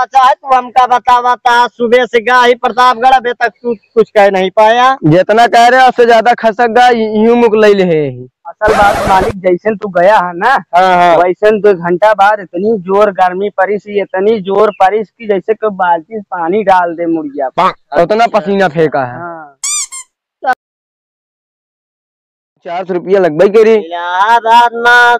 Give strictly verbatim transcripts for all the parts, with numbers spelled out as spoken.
चाहे तू हमका बतावा ता, सुबह से गा ही प्रतापगढ़, अबे तक तू कुछ कह नहीं पाया। जितना कह रहे, उससे ज्यादा खसक गा, यूं मुक ले ले है। असल बात मालिक, जैसन तू गया है ना, हाँ, हाँ। वैसन दो घंटा बाद इतनी जोर गर्मी पड़ी सी, इतनी जोर पड़ी सी कि जैसे कोई बाल्टी से पानी डाल दे मुड़िया पर। उतना पसीना फेंका है। हाँ। चार सौ रुपया लगबे करी। इलाहाबाद में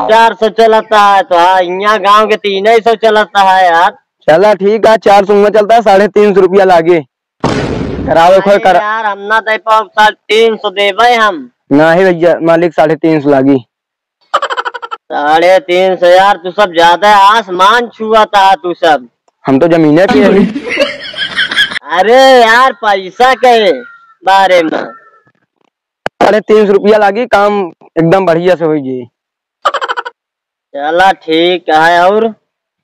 चार सौ चलता है, तो हाँ, यहाँ गांव के तीन ही सौ चलता है यार। चला ठीक है, चार सौ में चलता है, साढ़े तीन सौ रुपया लागे। करावे खोए अरे कर यार, हम ना दे पाओ, साढ़े तीन सौ देबे हम। नहीं भैया, मालिक साढ़े तीन सौ लागी। साढ़े तीन सौ यार, तू सब ज्यादा आसमान छुआता है तू सब। हम तो जमीने पे है। अरे यार, पैसा के बारे में। साढ़े तीन सौ रुपया लागी, काम एकदम बढ़िया से होई जी। चला ठीक है, और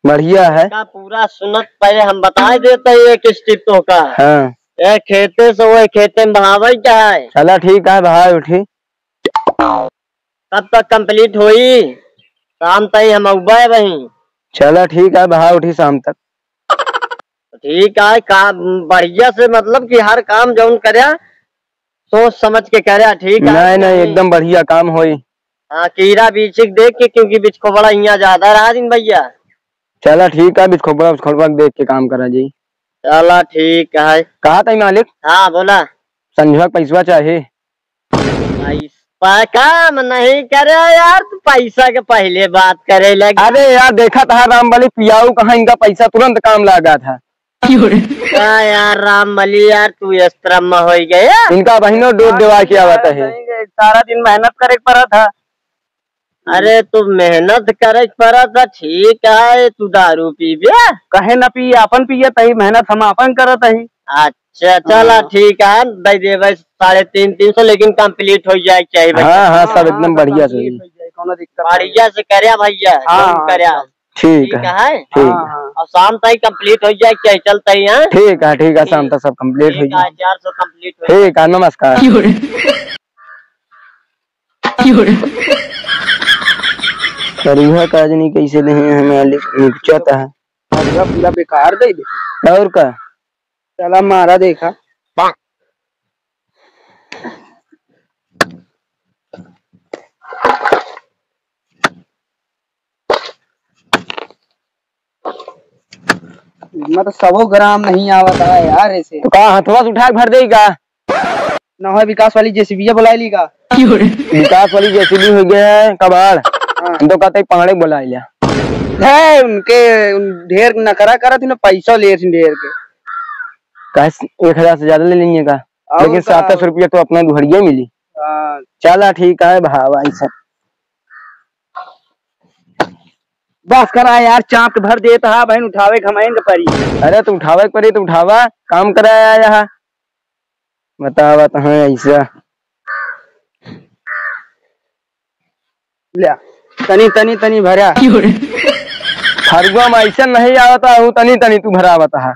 बढ़िया है। का पूरा सुनत पहले हम बताए देते हैं एक step तो का। हाँ। एक खेते से वो खेते में बहावे का है। चला ठीक है, बहाए उठी। कब तक complete होई? शाम ताई हम अउबे वहीं। चला ठीक है, बहा उठी शाम तक। ठीक है, का बढ़िया से, मतलब कि हर काम जौन कर्या सोच समझ के कर्या, ठीक है? नहीं, नहीं, एकदम बढ़िया काम होई। हाँ, कीड़ा बीछी के देख के, क्योंकि बिचखोपड़ा यहाँ ज्यादा रहा दिन भैया। चला ठीक है, बिचखोपड़ा, बिचखोपड़ा देख के काम करा जी। चला ठीक है। कहा ताई मालिक? हाँ, बोला। संझवा के पैसवा चाहे। पैसा काम नहीं करे यार, तू पैसा के पहले बात करे लगे। अरे यार, देखा था रामबली पियाऊ कहाँ, इनका पैसा तुरंत काम लागा था। का यार रामबली यार, तू इस तरह में हो गया। इनका बहिनो डोज देवा के आवत है। सारा दिन मेहनत करे के पड़ा था। अरे तू मेहनत करे के पड़ा था, ठीक है, तू दारू पीबे? कहे ना पी, अपन पिए तही, मेहनत हम अपन करत ही। अच्छा, चला हाँ। ठीक है, दे देबे साढ़े तीन, तीन सौ, लेकिन complete हो जाए के चाहिए भैया। हाँ, हाँ, सब हाँ, एकदम हाँ, बढ़िया से complete होई। हो जाए, कोनो दिक्कत नहीं। बढ़िया से कर्या भैया, हाँ, जरूर हाँ, कर्या। सब। ठीक ठीक है, है? ठीक। हाँ, हाँ। और शाम तक complete हो जाए के चाहिए, चलते ही, हाँ? ठीक है, ठीक है, शाम ठीक। तक सब complete हो ठीक है, जाए। चार सौ complete हो जाए। ठीक है, नमस्कार। करिहा काज नहीं कैसे देहे हैं मालिक, निपचत है। पूरा, पूरा बेकार दे दे। और का? चला मारा देखा। मैं तो सौ ग्राम नहीं आवत है यार ऐसे। तो का हथवा से उठा के भर देई का? ना हो, विकास वाली जेसीबी बुला ली का? विकास वाली जेसीबी हो गया है कबाड़। हाँ। हम तो कहते हैं पहाड़े बुला लिया। है उनके, उन ढेर नखरा करत ही ना, पैसा ले ढेर के। काहे से एक हजार से ज्यादा ले लेंगे का? और लेकिन का? सात सौ रुपया तो अपना दुहरिया मिली। हाँ। चला ठीक है भावा, ऐसा। बस करा यार, चाप भर देत हा बहन, उठावे के हमैन के परी। अरे तो उठावे के परी तो उठावा, काम करा आया हा। बतावा तो है ऐसा। ले, तनी, तनी, तनी भरा। फरुआ में ऐसा नहीं आवता हूँ, तनी, तनी तू भरावत हा।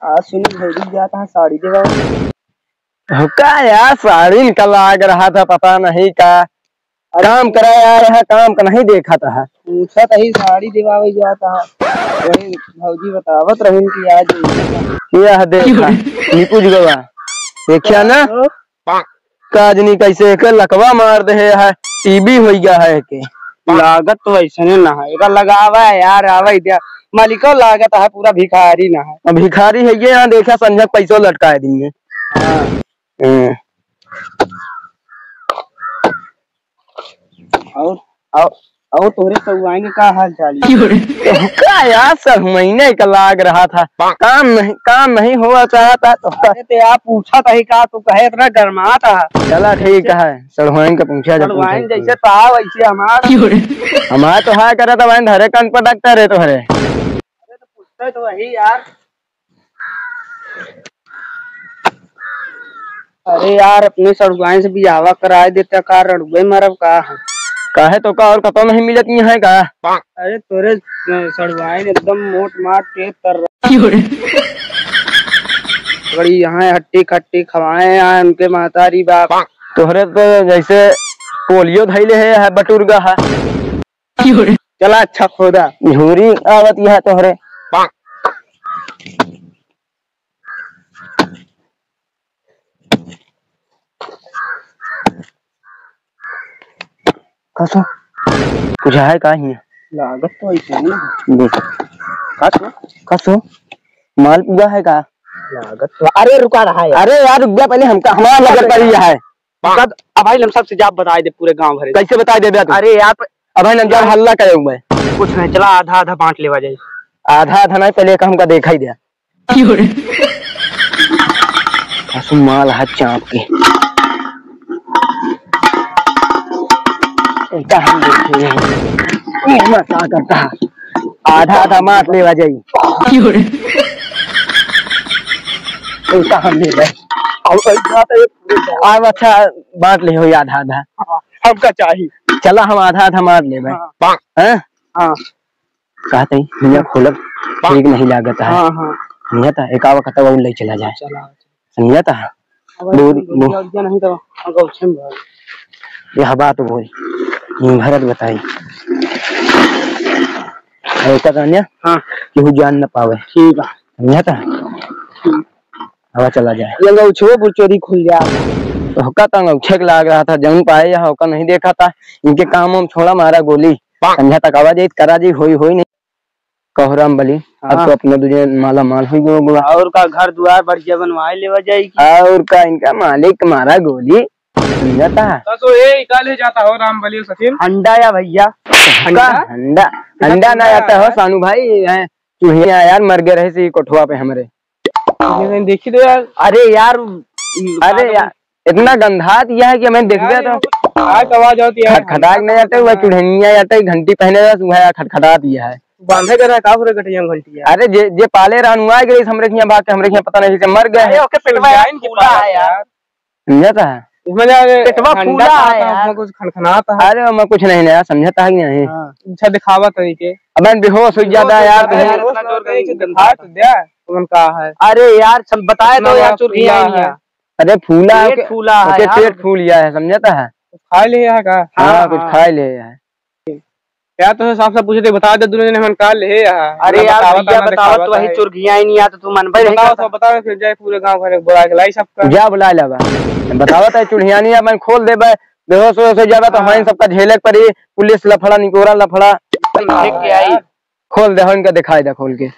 आज सुनी भौजी जात हा साड़ी देवा। हो का यार, साड़ी इनका लाग रहा था, पता नहीं का। अरे काम करा यार, यहाँ काम का नहीं देखा था। पूछत ही साड़ी दिवावे जात हा। वही भौजी बतावत रहिन कि आज यह देखा, निकुज गवा। देखिया ना? तो? काजनी कैसे एक लकवा मार दे है, टीबी हो गया है के। लागत तो ऐसने ना है, एका लगावा है यार, आवे दे। मालिको लागत है पूरा भिखारी ना है। अब भिखारी है ये, यहाँ देखा संझा पैसो लटकाए दिए। हाँ। हम्म। और, और, और तोहरे सहुआइन के का हाल चाल है? तो का यार, सहुआइन का लाग रहा था, काम नहीं, काम नहीं हुआ चाहता तो। अरे ते आप पूछा था ही का, तू कहे इतना गरमात है। चला ठीक है, सड़वाइन का पूछा जा, सड़वाइन पूछा। जैसे तो आओ, वैसे हमार। हमार तो हाय करा था, वहीं धरे कान पर डॉक्टर है तोहरे। अरे तो पूछते तो वही यार। अरे यार, अपने सड़ुआइन से बियाहवा कराए देता का, रड़ुए मरब का हम? काहे तो का और कतौ नहीं मिलत नहीं है का? अरे तोरे, अ, सड़ुआइन एकदम मोट माट टेप कर रहा। बड़ी यहाँ हट्टी खट्टी खवाए हैं उनके महतारी बाप। तोहरे तो जैसे पोलियो धैले है, है बटुरगा है। चला, अच्छा खोदा। झूरी आवत यह तोहरे। कसो? कुछ है का हियाँ? लागत तो ऐसे नहीं। देख। कसो? कसो? माल पूरा है का? लागत तो, अरे रुका रहा है। अरे यार रुक जा, पहले हमका, हमारा नजर पर ही है। कद, अब भाई हम सबसे जाब बताए दे पूरे गांव भरे। कैसे बताए दे बे तू? अरे यार, प- अब भाई नंजर यार। हल्ला करे हुए। कुछ नहीं, चला आधा आधा बांट लेवा जाए। आधा आधा नहीं, पहले एक हमका देखा ही दे। क्यों रे? असु माल हाथ चाप के। इनका हम देखे हैं। ये हमारा क्या करता है? आधा आधा मार लेवा जाई। क्यों रे? इनका हम ले ले। अब अच्छा बांट ले हो आधा आधा। हाँ, हमका चाही। चला हम आधा आधा मार लेबे। हाँ। हैं? हाँ। कहत ही, हियाँ खोलब ठीक नहीं लागत है। हाँ, हाँ। समझत है, एकावा कतवा ले चला जाए। चला। समझत है? अब बोल, ऐसे बोल। रुपया उठिया नहीं तो हमको उछन भाई। यह बात बोल। भरत बताई। और का जानिया? हाँ। केहू जान न पावे। ठीक है। समझत है? हम्म। हवा चला जाए। ये अंगौछो बुरचोरी खुल जाए। तो होका तो अंगौछे के लाग रहा था, जौन पाए यहाँ होका नहीं देखा था। इनके काम हम छोड़ा, मारा गोली। समझा तक आवाज आई, करा जी, होई, होई नहीं। कहो राम बली, अब हाँ। तो अपना दुनिया माला माल होई गो, गो। और का घर दुआर बढ़िया बनवाए लेवा जाएगी। और का इनका मालिक मारा गोली, समझा था। तो, तो ये का ले जाता हो राम बली सचिन? हंडा या भैया? का हंडा? हंडा? हंडा ना हंडा आता हो है। सानू भाई, हैं, चूहिया यार मर गए रहे सी कोठवा पे हमरे। ये देखी दे यार। अरे यार, अरे यार, इतना गंधात यह है कि मैं देख यार, गया तो यहाँ कुछ खटखटाक नहीं आते, वह चुड़ैनिया आते, घंटी पहने रहा, वह खटखटात यह है। बांधे के रहा, का हो रे गटिया में घंटी है? अरे जे, जे पाले रहन, वह आ गए, हमरे हियाँ भाग के, हमरे हियाँ पता नहीं से मर गए अरे, हैं। ओके, पेटवा यार, फूला है यार। समझा था? इसमें यार पेटवा फूला है यार। कुछ खनखनात है। अरे, मैं कुछ नहीं, नहीं, समझा था कि नहीं? हाँ। अच्छा, दिखावा तरीके। अब मैं बेहोश हो जाता यार, बेहोश हो जाता यार, इतना जोर का दिखा तो दे, तुमन का है। अरे यार, सब बताए दो यार, चुरगिया है। अरे फूला है, पेट फूला है ओके, यार। पेट फूल गया है, समझता है? कुछ खा लिया है का? हाँ, हाँ, कुछ हाँ। खा लिया है। यार, तो साफ साफ पूछे थे, बता दे, दोनों जने हमन का ले है यहाँ। अरे यार, बतावा भैया, तो बतावा, तो वही चुरगिया ही नहीं आता, तू मन भाई नहीं बताओ करता। तो बताओ, फिर जाए पूरे गांव भर बुला के लाई सबका। जा बुला लेबा। बतावा तो चुड़ियानी अपन खोल देबे, बेहोश होश हो जाबे तो हाँ। हमारे सबका झेले के पड़ी, पुलिस लफड़ा, निकोरा लफड़ा। देख के आई। खोल दे, इनका दिखाई दे खोल के।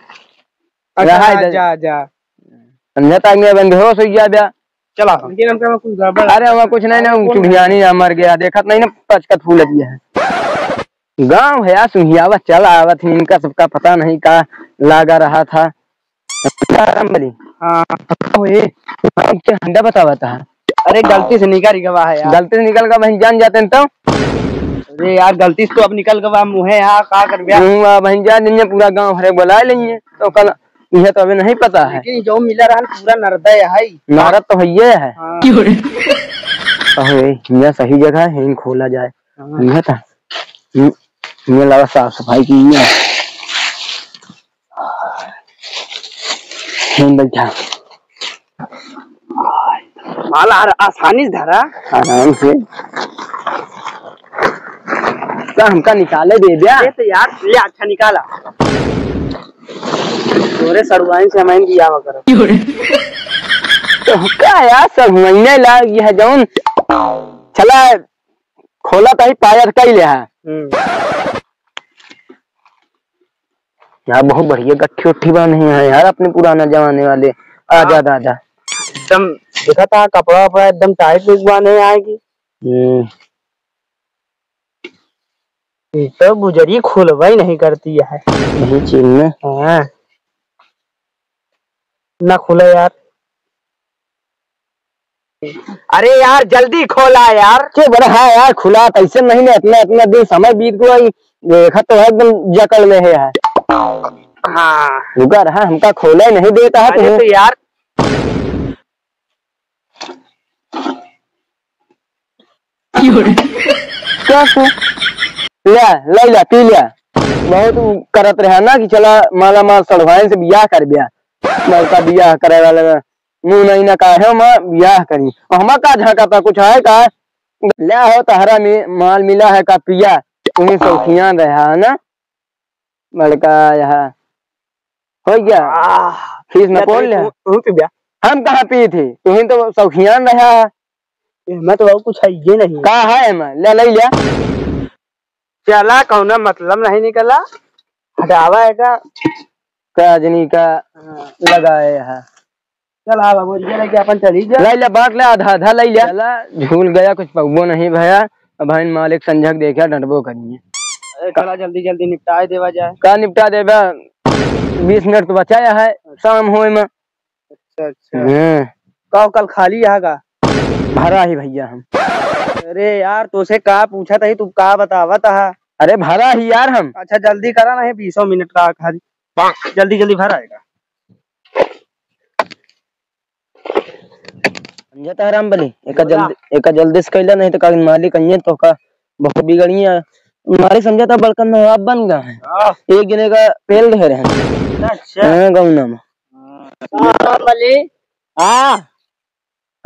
अच्छा, रहा हाँ, इधर। जा, जा। समझा था, मैं बंद होश हो गया बे। चला। लेकिन हमका कुछ गड़बड़ अरे, हमारा कुछ नहीं, नहीं, चुड़ियानी ना मर गया, देखत नहीं ना, पचकत फूल दिया है। गाँव है यार, सुहियावा चल आवत है, इनका सबका पता नहीं का लागा रहा था। राम बली। हाँ। ओए, हमके हंडा बतावा था। अरे, गलती से निकल गवा है यार। गलती से निकल गवा, बहन जान जाते हैं तो। अरे यार, गलती से तो अब निकल गवा, मुँहे यहाँ का कर गया? मुँह बहन जान, जिन्हें पूरा गाँव हरे बुला लेंगे, तो कल यह तो अभी नहीं पता है। लेकिन जो मिला रहा पूरा नरदय है। नरद तो है ये है। हाँ। अरे, यह सही जगह है, इन खोला जाए। हाँ। यह था। हम्म, ये लगा साफ सफाई की है। हम बैठा। माला आर-, आसानी से धरा। आराम से। तो हमका निकाले दे दिया। ये तो यार, ले अच्छा निकाला। तोरे सड़ुआइन से हमाइन बियाह करो। तो का यार, सब महीने लाग ये है जौन। चला, खोला तो ही पाया तो कई ले है। हम्म। यार, बहुत बढ़िया गट्ठी उट्ठी बांधे हैं यार, अपने पुराना जमाने वाले। आजा, हाँ। आजा, आजा। एकदम देखा था, कपड़ा वपड़ा एकदम टाइट लुक बांधे आएगी। हम्म। ये तो बुजरी खुलवा ही नहीं करती है। यही चीज में। हाँ। ना खुला यार। अरे यार, जल्दी खोला यार। के बोले, हाँ यार, खुला कैसे नहीं ने, इतना, इतना दिन समय बीत गया, ये देखा तो है एकदम जकड़ में है यार। हाँ। रुका रहा, हमका खोले नहीं देता है अरे तू। तो यार। क्या से? ले, ले, ले, पी ले। बहुत उ करत रहा ना कि चला माला माल सड़वाइन से बियाह कर बिया। मैं का बियाह करे वाला मुंह नहीं ना काहे हम बियाह करी। और हमार का झांका था, कुछ है का? ले हो तहरा में माल मिला है का पिया? तुम्हें शौकियान रहा है ना? बड़का यहाँ हो गया। आह, फीस न या तो बोल ले। तू, तू पी गया। हम कहाँ पी थी, तू ही तो शौकियान रहा है। मैं तो कुछ है ये नहीं। का है एमा? ले, ले लिया। चला, कौनो मतलब नहीं निकला। हटावा है का? का जनी का हाँ। लगाए है। चल, आ बाबू, ये लेके अपन चली जा। ले ले, बांट ले, आधा, आधा ले ले। चला, झूल गया, कुछ पौबो नहीं भया। अब भाई मालिक संझक देखा, डंटबो करिए। अरे, चला, जल्दी, जल्दी निपटाए देवा जाए। का निपटा देबा? बीस मिनट तो बचाया है, शाम होए में। अच्छा, अच्छा। हाँ। का कल खाली यहाँ का? भरा ही भैया हम। अरे यार, तोसे का पूछत ही, तू का बतावत हा? अरे भरा ही यार हम। अच्छा, जल्दी करा, नहीं बीसों मिनट का खाली। जल्दी, जल्दी भरा आएगा। समझा था राम बली, एका बोला। जल्दी, एका जल्दी से कैला, नहीं तो का मालिक अइये तो का बहुत बिगड़िया। मालिक समझा था बड़का नवाब बन गया है। हाँ। एक जने का पेल दे रहे हैं। अच्छा। हाँ, गौना में। हाँ। राम बली। हाँ।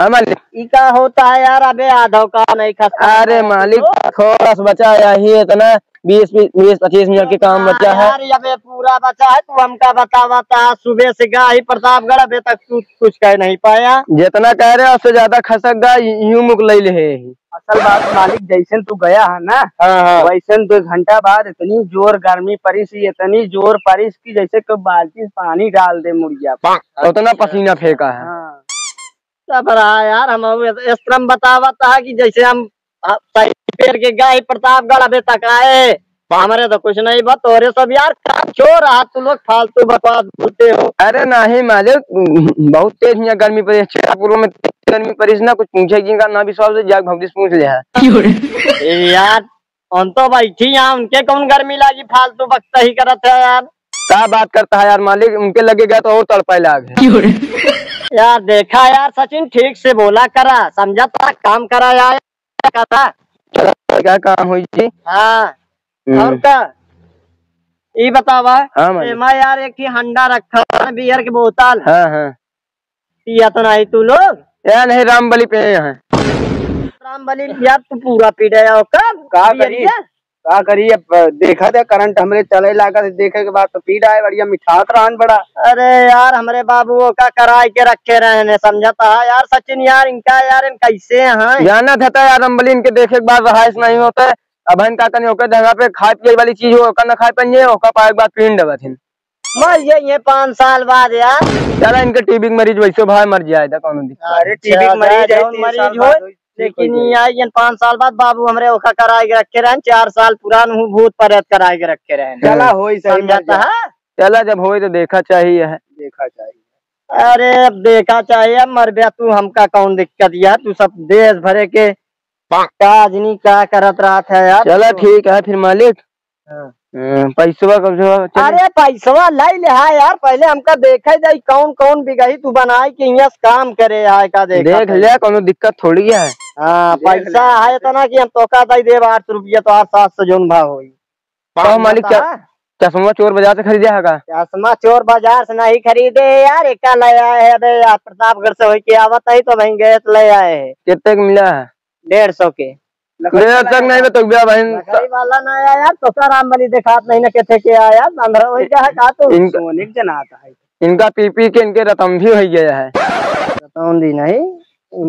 हाँ, मालिक। ई का होता है यार? अबे आधो का नहीं खत्म अरे होता है मालिक, तो। थोड़ा सा बचा है, यही इतना बीस, बीस पच्चीस मिनट के काम हाँ बचा है। यार, अबे पूरा बचा है, तू हमका बतावा था सुबह से गया ही प्रतापगढ़, अबे तक तू कुछ कह नहीं पाया। जितना कह रहे हो, उससे ज्यादा खसक गया, यूं मुक ले ले है। असल बात मालिक, जैसन तू गया है ना, हाँ, हाँ। वैसन दो घंटा बाद इतनी जोर गर्मी परिस, इतनी जोर परिस कि जैसे कोई बाल्टी से पानी डाल दे मुड़िया पर। उतना अच्छा। पसीना फेंका है। हाँ। सब रहा यार, हम अब इस तरह बतावत है कि जैसे हम, आ, सही पेड़ के गाय प्रतापगढ़ अबे तक आए, हमरे तो कुछ नहीं बा, तोरे सब यार काम छोड़ रहा, तू लोग फालतू बकवास बोलते हो। अरे नहीं मालिक, बहुत तेज यहाँ गर्मी पड़ी है, चेतापुर में तेज गर्मी पड़ी है ना, कुछ पूछे की का ना विश्वास हो जाए, भौजी से पूछ ले है। ए यार, हम तो बैठी यहाँ, उनके कौन गर्मी लागी, फालतू बकता ही करत है यार। का बात करता है यार मालिक, उनके लगे गया तो और तड़पाए लाग है। यार देखा यार सचिन, ठीक से बोला करा, समझा था, काम करा यार, करा। क्या काम हुई जी? हाँ। हम्म। और का? ई बतावा, हाँ मालिक। एमा यार एक ही हंडा रखा है, बियर की बोतल। हाँ, हाँ। पिया तो नहीं तू लोग? या नहीं, रामबली पे हैं। रामबली यार, तू पूरा पी गया हो का? का पिया करी? पिया? का करी, अब देखा दे, करंट हमरे चले लागा, देखे के बाद तो पी डाए, बढ़िया मिठात रहन बड़ा। अरे यार, हमरे बाबू ओका कराए के रखे रहे ने, समझता है यार सचिन यार, इनका यार, इन कैसे हैं? जाना था यार रामबली, इनके देखे के बाद रहाइश नहीं होता है। अब हम का करें, ओकर जगह पे खाए पिए वाली चीज हो, ओकर ना खाए पाएंगे, ओकर पाए के बाद पीन डबा थिन। मर जाइए पाँच साल बाद यार। चला, इनके टीबी के मरीज वैसे भाई मर जाए था, कौनो दिक्कत। अरे, टीबी के अच्छा, मरीज है, जौन तीन मरीज साल हो, बाद होई, ठीक लेकिन हो जाए। ये आई जन पाँच साल बाद बाबू हमरे ओखा कराए के रखे रहन, चार साल पुरान हूँ, भूत प्रेत कराए के रखे रहन। चला, होई सही, समझा मर जाए। था? चला, जब होई तो देखा चाहिए है। देखा चाहिए। अरे, अब देखा चाहिए, अब मर गया तू, हमका कौन दिक्कत यार, तू सब देश भरे के का आदमी का करत रहत है यार। चला, ठीक है फिर मालिक। हाँ। हाँ, पैसवा कब से चली? अरे पैसवा लाई ले हा यार, पहले हमका देखे जाई कौन कौन बिगही तू बनाई के हियाँ से काम करे आए का देखा देख तनी। ले, कौनो दिक्कत थोड़ी है। हाँ, देख पैसा ले। है इतना कि हम तोका दई देब आठ सौ रुपया तो आठ सात सौ जौन भाव होई। कहो मालिक, बता। च-, चश्मा चोर बाजार से खरीदे है का? चश्मा चोर बाजार से नहीं खरीदे है यार, एका ले आए है अबे यार, प्रतापगढ़ से होई के आवत है तो वहीं गए तो ले आए है। कितने का मिला है? डेढ़ सौ के। लकड़ी डेढ़ वाला तक नहीं आया। बतौबे बहन। लकड़ी वाला ना आया यार, तोका रामबली देखात नहीं ना, कैसे के आया, अंधरा हो गया है का तू? इन-, सोने के जनात है। इनका पी पी के इनके रतम भी हो गया है। रतौंधी नहीं,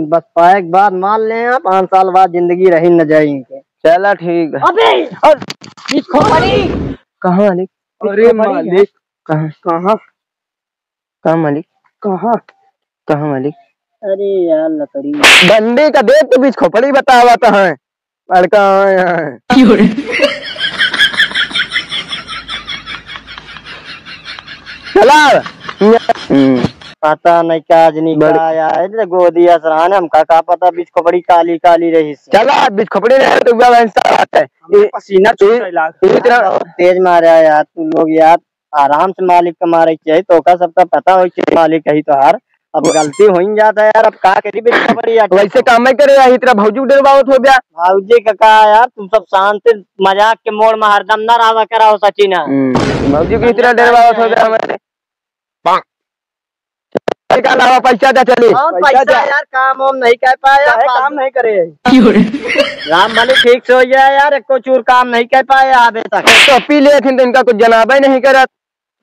बस पाए के बाद मान ले, पाँच साल बाद जिंदगी रही न जाए इनके। चला ठीक है। अबे, और बिस्खोपड़ी। कहाँ मालिक? अरे बिस्खोपड़ी है। मालिक। कहाँ? कहाँ? कहाँ मालिक? कहाँ? कहाँ मालिक? अरे यार, लकड़ी। डंडी का देख तो बिस्खोपड़ी बतावत है। बड़का आए हैं। क्यों रे? चला। हम्म। पता नहीं का आज निकाल बड़- आया है, इधर गोदिया सराहने, हमका का पता बिस्खोपड़ी काली काली रही से। चला, बिस्खोपड़ी रहे तो हुआ वैसा बात है। हमें पसीना छूट रहा है। इतना तेज मारा है यार तू लोग यार। आराम से मालिक का मारे के चाहिए, तो का सबका पता हो कि मालिक कही तोहार। अब गलती हो ही जाता है यार, अब का करी बिस्खोपड़ी यार। वैसे काम नहीं करे यार, इतना भौजी को डरवावत हो गया। भौजी का का यार, तुम सब शांत मजाक के मोड़ में हरदम ना रहा करा हो सचिन। हम्म, भौजी को इतना डरवावत हो गया हमारे। का अलावा पैसा दे चली। कौन पैसा पैसा दे। यार, काम वाम नहीं कर पाया, काहे फालतू। काम नहीं करे? राम बली ठीक से हो गया यार, एको चूर काम नहीं कर पाया अबे तक। तो पी ले, लेकिन इनका कुछ जनाबे नहीं करत।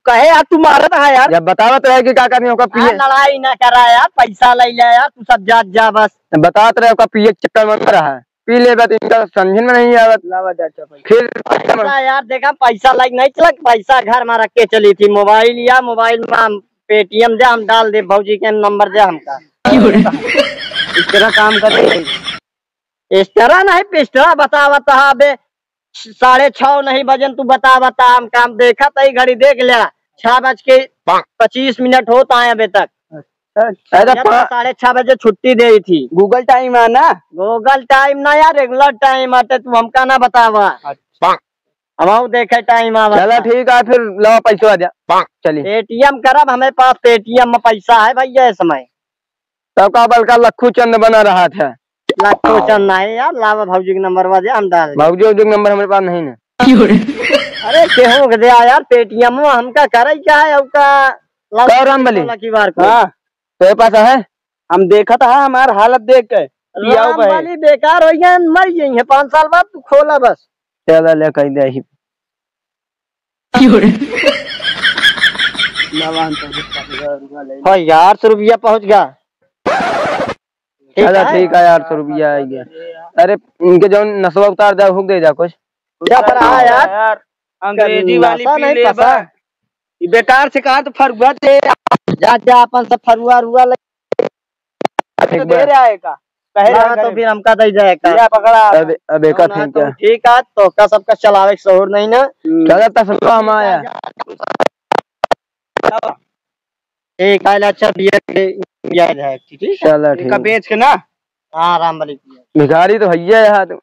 कहे यार, तू मारत है यार। जब बतावत रहे कि का करनी होगा, हाँ, पिए। लड़ाई ना करा यार, पैसा ले ले यार, तू सब जात जा बस। बतावत रहे, ओका पिए के चक्कर में रहा है। पी लेबे तो इनका समझे में नहीं आवत। लावा जा, अच्छा, पैसा। फिर पैसा यार, देखा, पैसा लाइक नहीं चला, पैसा घर में रख के चली थी। मोबाइल या मोबाइल में हम पेटीएम दे, हम डाल दे, भौजी के नंबर दे हमका। इस तरह काम करे। इस तरह नहीं, पिस्टरा बतावत हा बे। साढ़े छः नहीं बजन तू बतावत हा, हम काम देखत ही, घड़ी देख लिया, छह बज के पच्चीस मिनट होत आए अबे तक। अच्छा, अच्छा। अरे जब पा- साढ़े छह बजे छुट्टी दे थी। Google time है ना? Google time ना यार, regular time आते, तू हमका ना बतावा। अच्छा। हम आओ देखे time आवा। चला ठीक है, फिर लावा पैसा आ जा। चलिए। पेटीएम करब, हमें पास पेटीएम में पैसा है भैया इस समय। तब का बलका लखू चंद बना रहा था। लखू चंद नहीं यार, लावा भौजी के नंबर बा दे, हम डाल दे। भौजी, भौजी के नंबर हमारे पास नहीं ना। अरे केहू के दे यार, पेटीएम में हमका करे क्या है, ओका लावा का राम बली? वाला की बार को। हाँ। तेरे पास है? हम देखत हा, हमार हालत देख के। पियाऊ राम बहे। बली बेकार हो गया, मर गई है, पाँच साल बाद तू खोला बस। चला ले कह दे ही। हाँ यार, सौ रुपया पहुँच गया। ठीक चला है? ठीक है यार, सौ रुपया आ गया। अरे इनके जौन नसवा उतार दे, हुक दे जा कुछ। क्या पर आ यार? यार, अंग्रेजी वाली नशा पी नहीं ले पसा। बा। ई बेकार से कहा तो फरुआ दे। जा, जा, अपन सब फरुआ रुआ ले। ठीक तो बा। दे रहा है का? कहे ना, रहा तो करे। फिर हमका दे जाए का। या पकड़ा। अब, अब एक ना, ठीक तो है। ठीक है, तो का सबका चलावे के सहूर नहीं ना। हम्म। चला, तो सुनवा हम आया। ठीक है, अच्छा, बियर के, बियर है, ठीक है? चला, ठीक है। बेच के ना। हाँ, राम बली। भिखारी तो भैया है तू।